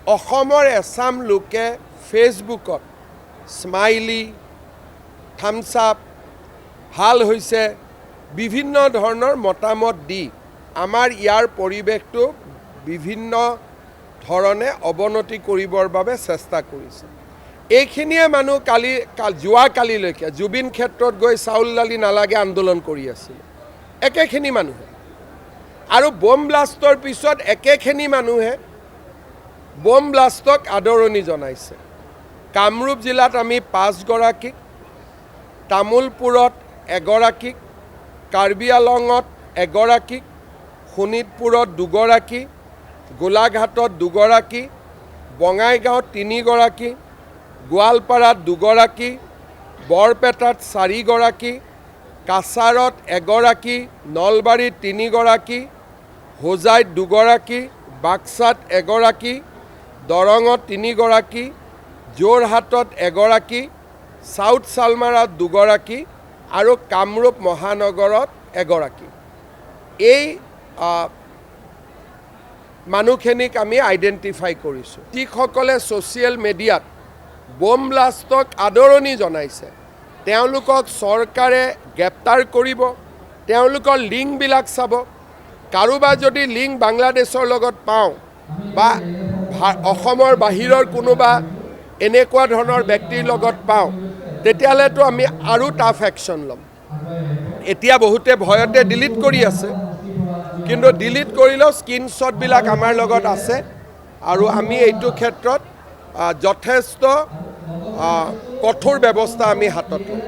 অসমৰ এচাম লোকে ফেচবুকত স্মাইলি, থামছ আপ, ভাল হৈছে, বিভিন্ন ধৰণৰ মতামত দি আমাৰ ইয়াৰ পৰিৱেশটো বিভিন্ন ধৰণে অৱনতি কৰিবৰ বাবে চেষ্টা কৰিছে। এইখিনিয়ে মানুহ কালি যোৱাকালিলৈকে জুবিন ক্ষেত্ৰত গৈ চাউল দালি নালাগে আন্দোলন কৰি আছিলে, একেখিনি মানুহে। আৰু বম ব্লাষ্টৰ পিছত একেখিনি মানুহে বম ব্লাষ্টক আদৰণি জনাইছে। কামৰূপ জিলাত আমি 5গৰাকীক, তামোলপুৰত এগৰাকীক, কাৰ্বি আলঙত এগৰাকীক, শোণিতপুৰত 2গৰাকী, গোলাঘাটত 2গৰাকী, বঙাইগাঁৱত 3গৰাকী, গোৱালপাৰাত 2গৰাকী, বৰপেটাত 4গৰাকী, কাছাৰত এগৰাকী, নলবাৰীত 3গৰাকী, হোজাইত 2গৰাকী, বাক্সাত এগৰাকী, দৰঙত 3গৰাকী, যোৰহাটত এগৰাকী, চাউথ চালমাৰাত 2গৰাকী আৰু কামৰূপ মহানগৰত এগৰাকী। এই মানুহখিনিক আমি আইডেণ্টিফাই কৰিছোঁ। যিসকলে ছ'চিয়েল মিডিয়াত বম ব্লাষ্টক আদৰণি জনাইছে, তেওঁলোকক চৰকাৰে গ্ৰেপ্তাৰ কৰিব, তেওঁলোকৰ লিংকবিলাক চাব। কাৰোবাৰ যদি লিংক বাংলাদেশৰ লগত পাওঁ বা অসমৰ বাহিৰৰ কোনোবা এনেকুৱা ধৰণৰ ব্যক্তিৰ লগত পাওঁ, তেতিয়াহ'লেতো আমি আৰু টাফ একশ্যন ল'ম। এতিয়া বহুতে ভয়তে ডিলিট কৰি আছে, কিন্তু ডিলিট কৰিলেও স্ক্ৰীনশ্বটবিলাক আমাৰ লগত আছে আৰু আমি এইটো ক্ষেত্ৰত যথেষ্ট কঠোৰ ব্যৱস্থা আমি হাতত ল'ম।